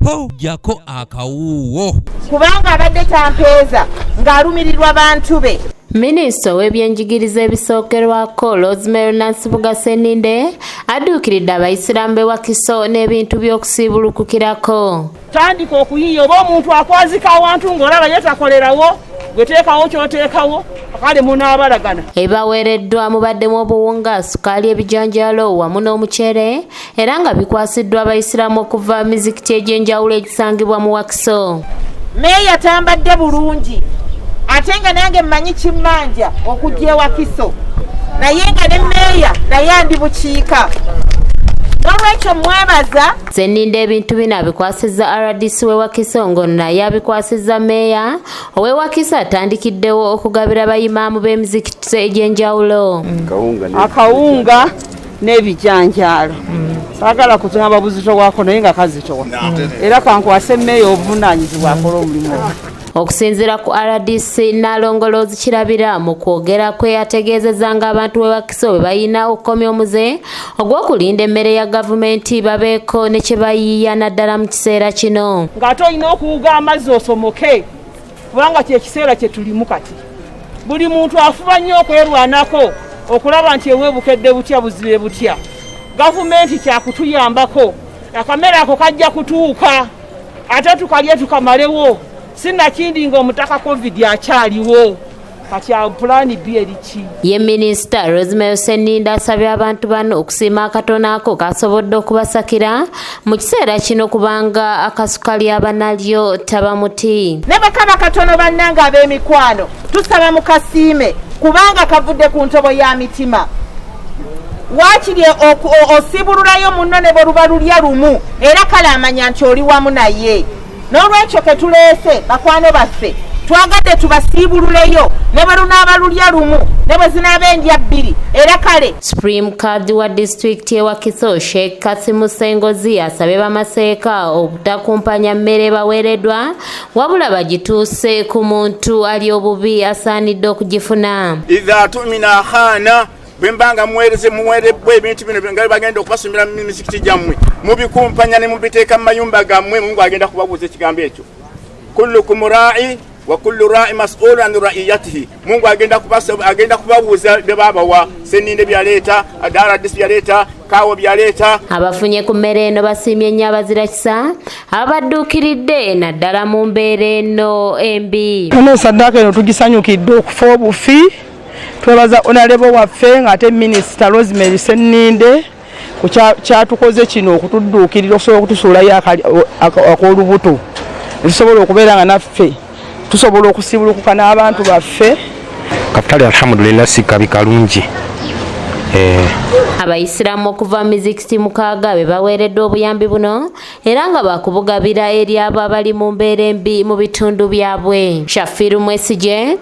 Ho, jjako akawuuwo. Kubanga abadde tampeeza ng'alumirirwa bantu be. Minisita ow'ebyenjigiriza ebisookerwako Rosemary Nansubuga Sseninde adduukiridde abayisiraamu b'e Wakiso n'ebintu by'okusiibulukukirako. Tandika okuyiiya oba omuntu akwazika awantu ng'olaba ye takolerawo, gwe teekawo ky'oteekawo, kale munaabalagana. Ebibaweereddwa mubaddemu obuwunga, sukaali, ebijanjaalo wamu n'omuceere era nga bikwasiddwa abayisiraamu okuva mu mizikiti egy'enjawulo egisangibwa mu Wakiso. Meeya tambadde bulungi ate nga nange mmanyi kimmanja okujja e Wakiso, naye nga ne meeya naye andi bukiika, n'olwekyo mwebaza. Sseninde ebintu bino abikwasizza RDC w'e Wakiso ng'ono naye abikwasizza meeya ow'e Wakiso atandikiddewo okugabira bayimaamu b'emizikiti egy'enjawulo. Akawunga n'ebijanjaalo saagala kutugamba buzito bwako naye nga kazitowa era kankwase meeya obuvunaanyizibwa akola omulimu ogwo. Okusinziira ku RDC Nnaalongo Rose Kirabira, mu kwogera kwe yategeezezza ng'abantu b'e Wakiso bwe balina okukomya omuze ogw'okulinda emmere ya gavumenti babeeko ne kye bayiiya naddala mu kiseera kino. Ng'ate olina okuwuga amazzi osomoke kubanga kyekiseera kye tulimu kati. Buli muntu afuba nnyo okwerwanako okulaba nti eweebukedde butya buzibe butya. Gavumenti kyakutuyambako, akamere ako kajja kutuuka ate tukalye tukamalewo, sinakindi ng'omutaka COVID akyaliwo. Kati awo pulaani B eri ki? Ye Minisita Rosemary Sseninde asabye abantu bano okusiima akatono ako kasobodde okubasakira mu kiseera kino kubanga akasukali abanalyo taba muti. Ne bwe kaba katono bannange ab'emikwano, tusaba mukasiime kubanga kavudde ku ntobo ya mitima. Waakiri osiibululayo munno ne bwe luba lulya lumu era kale amanya nti oli wamu naye. N'olwekyo ke tuleese bakwano baffe twagadde tubasiibululeyo ne bwe lunaaba lulya lumu ne bwe zinaaba endya bbiri era kale. Supreme Kadhi wa disitulikiti y'e Wakiso Sheikh Kasimu Ssengozi asabye bamaseeka obutakumpanya mmere ebaweereddwa wabula bagituuse ku muntu ali obubi asaanidde okugifuna. Idha tumina khana, bwe mba nga muweereze muweerebbwa ebintu bino nga bagenda okubasomera mu mizikiti gyammwe mubikumpanya ne mubiteeka mu mayumba gammwe, Mungu agenda kubabuuza ekigambo ekyo. Kullukum ra'i wa kullu ra'i mas'ulun an ra'iyatihi. Mungu agenda kubabuuza bye babawa. Sseninde byaleeta, RDC byaleeta, Kaawo byaleeta. Abafunye ku mmere eno basiimye nnyo abazirakisa abadduukiridde naddala mu mbeera eno embi. Eno saddaaka eno tugisanyukidde okufa obufi. Twebaza honorable waffe ng'ate Minisita Rosemary Sseninde ku kyatukoze kino okutudduukirira okusobola okutusuulayo ak'olubuto ne tusobola okubeera nga naffe tusobola okusibulukuka n'abantu baffe. Kapitali alhamdulillah si kabi kalungi. Abayisiraamu okuva mu mizikiti 6 be baweereddwa obuyambi buno era nga bakubugabira eri abo abali mu mbeera embi mu bitundu byabwe. Shafiru Mwesigye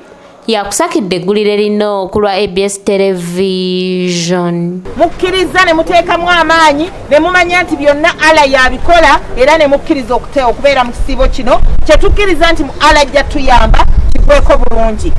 yakusakidde eggulire lino ku lwa ABS Television. Mukkiriza ne muteekamu amaanyi ne mumanya nti byonna Allah yabikola era ne mukkiriza okubeera mu kisiibo kino kye tukkiriza nti Allah ajja tuyamba kigweko bulungi.